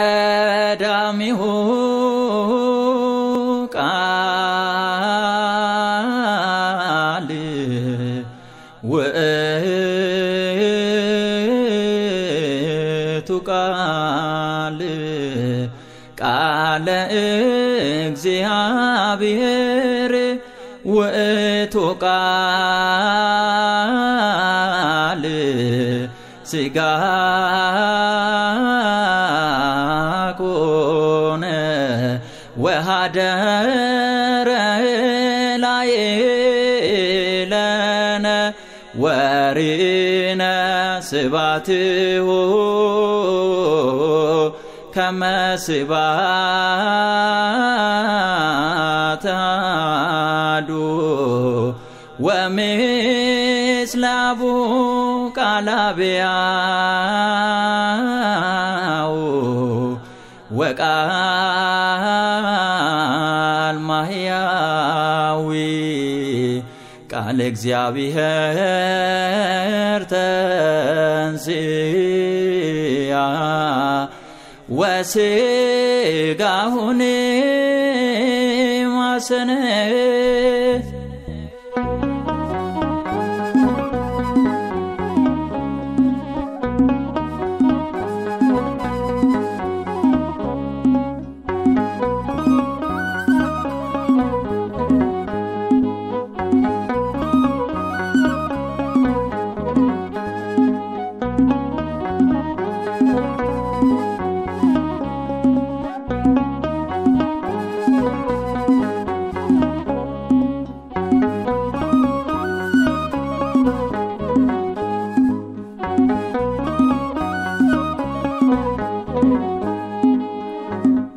ቀዳሚሁ ቃል ውእቱ ቃል ቃለ እግዚአብሔር ውእቱ ቃል ሥጋ ኮነ ወኀደረ ላዕሌነ ወርኢነ ስብሐቲሁ ከመ ስብሐተ አሐዱ ወምስለ አቡሁ ቃለ አብያው ወቃል ማሕያዊ ቃለ እግዚአብሔር ተንሥአ ወሥጋሁኒ ማሰነ።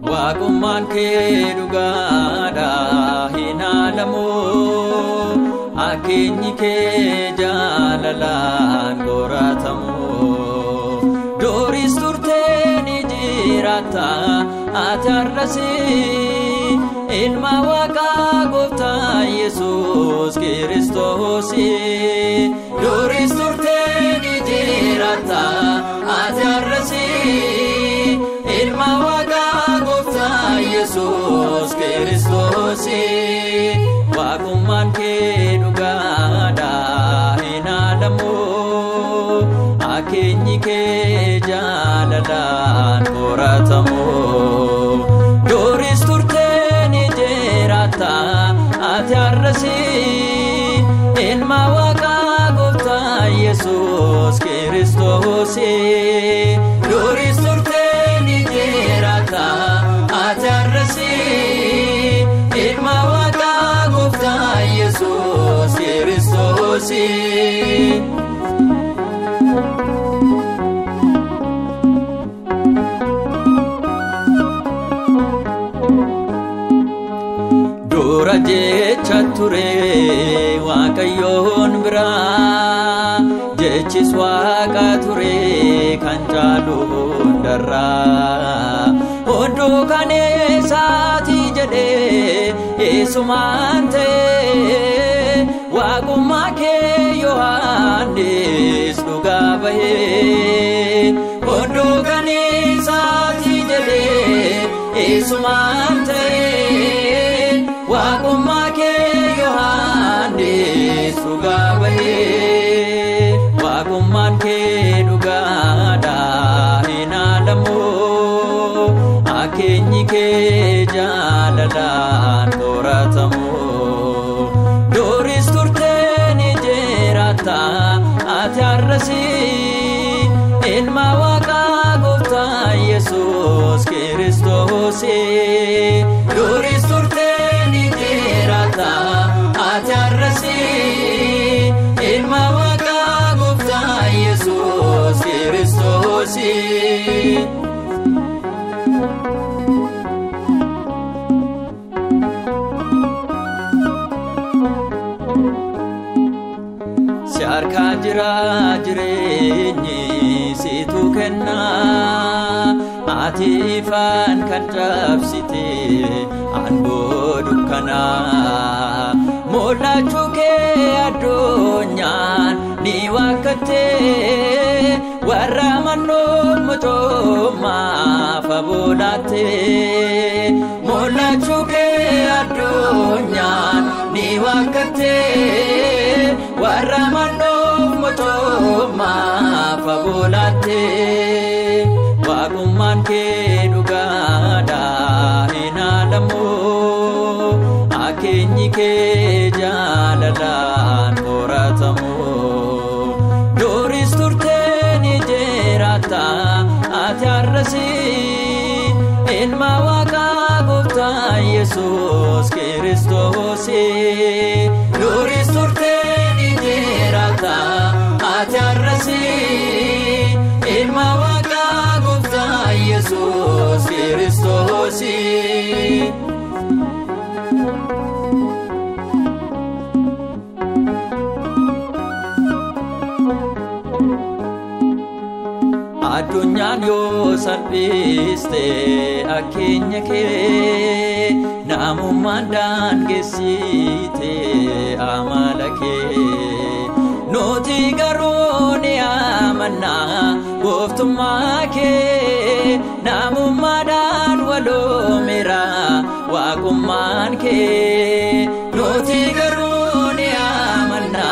Waaqummaan kee dhugaadha hin haalamu, akeenyi kee jaalalaan qoratamu. Duris turtee ni jiraatta ati har'as, ilma Waaqaa Gooftaa Yesuus Kiristoos. Duris turtee ni jiraatta ati har'as, ilma Waaqaa Gooftaa Yesuus Kiristoos. Waaqummaan kee dhugaadha hin haalamu, akeenyi kee jaalalaan qoratamu. Duris turtee ni jiraatta ati har'as, ilma Waaqaa Gooftaa Yesuus Kiristoos. Duris turtee ni jiraatta ati har'as, ilma Waaqaa Gooftaa Yesuus Kiristoos. Dura jecha ture Waaqayyoon biraa, jechis Waaqa ture kan caalu hundarraa. Hunduu kan eessaati jedhee eessumaan ta'e, waaqummaa kee Yohaannis dhugaa bahee. Hunduu kan eessaati jedhee eessumaan ta'e, waaqummaa kee Yohaannis dhugaa bahee. Waaqummaan kee dhugaadha hin haalamu, akeenyi kee jaalalaan qoratamu. Duris turtee ni jiraatta ati har'as, ilma Waaqaa Gooftaa Yesuus Kiristoos. Duris turtee ni jiraatta ati har'as, ilma Waaqaa Gooftaa Yesuus Kiristoos. Si harkaa jira jireenyi situ kennaa, ati ifaan kan cabsite aangoo dukkanaa. Mul'achuu kee addunyaan ni waakkatte, warra mannoo mucummaa laatte mul'achuu kee addunyaan ni waakkatte warra mannoof mootummaa fagoo laatte waaqummaan kee dhugaadha hin haalamu akeenyi kee jaalalaan qoratamu duris turtee ni jiraata ati har'asi ilma waaqaa gooftaa Yesuus Kiristoos duris turtee ni jiraata ati har'asi ilma waaqaa gooftaa Yesuus Kiristoos. Addunyaan yoo salphiste akkeenya kee namummaan daangessite amala kee nuti garuu ni amanna gooftummaa kee namummaadhaan waloomeera waaqummaan kee nuti garuu ni amanna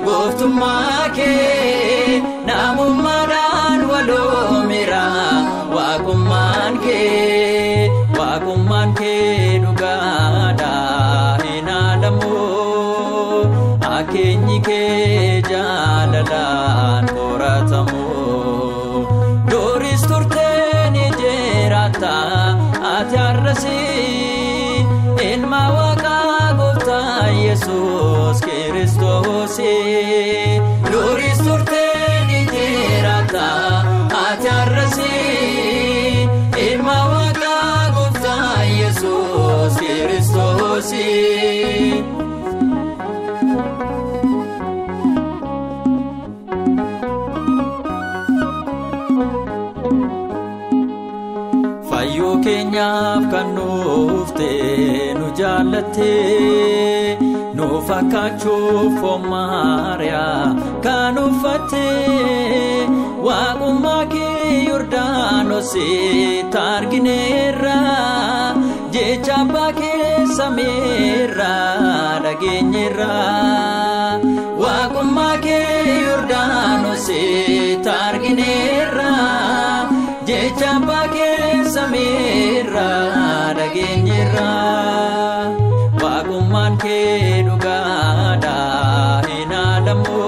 gooftummaa kee namummaadhaan waloomeera waaqummaan kee dhugaadha hin haalamu akeenyi kee jaalalaan qoratamu duris turtee ni jiraata ati har'asi ilma waaqaa gooftaa Yesuus Kiristoos duris turtee ni jiraata ati har'asi ilma waaqaa gooftaa Yesuus Kiristoos. Fayyuu keenyaaf kan nuufte nu jaallatte nu fakkaachuuf foon Maariyaa kan uffatte waaqummaa kee Yordaanositti argineerra jecha abbaa kee samiirra dhageenyeerra waaqummaa kee Yordaanositti argineerra jecha abbaa kee samiirra dhageenyeerra waaqummaan kee dhugaadha hin haalamu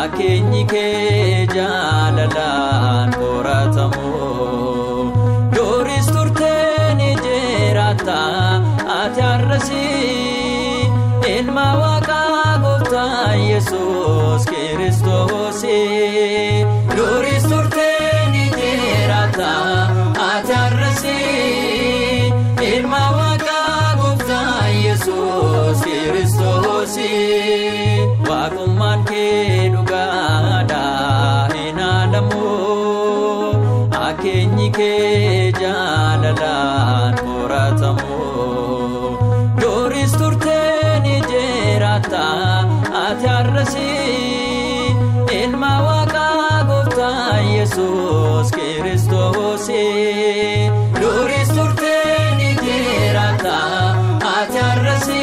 akeenyi kee jaalalaan qoratamu duris turtee ni jiraata ati har'asi ilma waaqaa gooftaa Yesuus Kiristoos duris turtee ni jiraata ati har'asi ilma waaqaa gooftaa Yesuus Kiristoos waaqummaan kee dhugaadha hin haalamu akeenyi kee jaalalaan qoratamu duris turtee ni jiraata ati har'asi ilma waaqaa gooftaa Yesuus Kiristoos duris turtee ni jiraata ati har'asi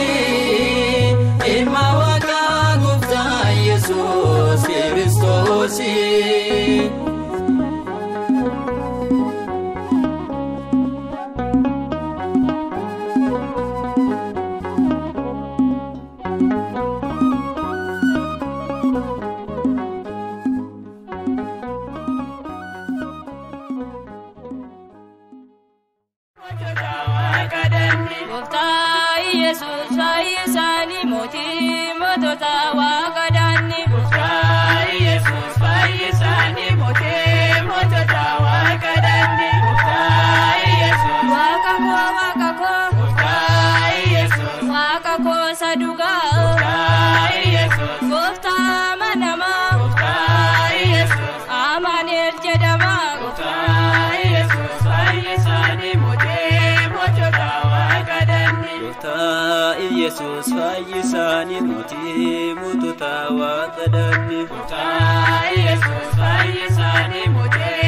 ilma waaqaa gooftaa Yesuus Kiristoos. Gooftaa Yesuus fayyisaanii mootii mootota waaqa daanni. Gooftaa Yesuus fayyisaanii mootii mootota waaqa daanni. Gooftaa Yesuus. Waaqa koo waaqa koo. Gooftaa Yesuus. Waaqa koo isa dhugaa. Gooftaa Yesuus. Gooftaa amanamaa. Gooftaa Yesuus. Amaanu'el jedhama. Gooftaa Yesuus fayyisaanii mootii mootota waaqa daanni. Gooftaa Yesuus fayyisaanii mootii mootota waaqa daanni. Gooftaa Yesuus fayyisaanii mootii.